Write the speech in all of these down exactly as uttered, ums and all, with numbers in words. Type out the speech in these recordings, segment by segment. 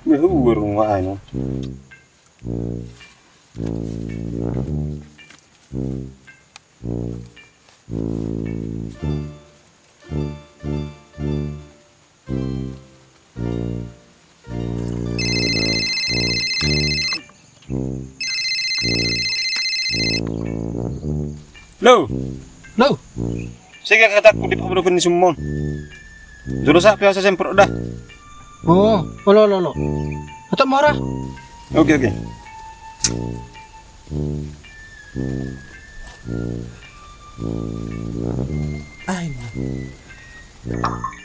Behu rumah anu. Lo. Lo. Sega kataku di pabodohon ni summon. Jolo sa pe au semprot da. Oh, olo, olo, olo. Oto mora. Oke, oke. Ai.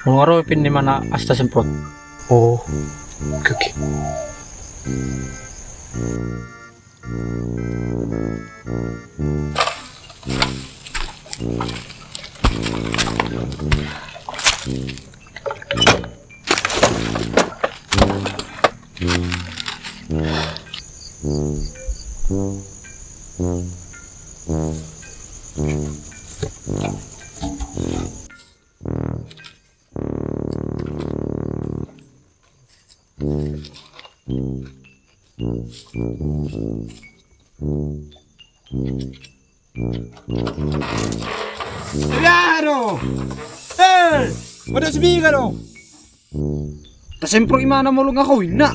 Molo nga ro pe ni mana asi tasemprot. Oh. Oke, oke. Ia do. Eh, pada semiga do. Tasemprot imana molo nga ho inna.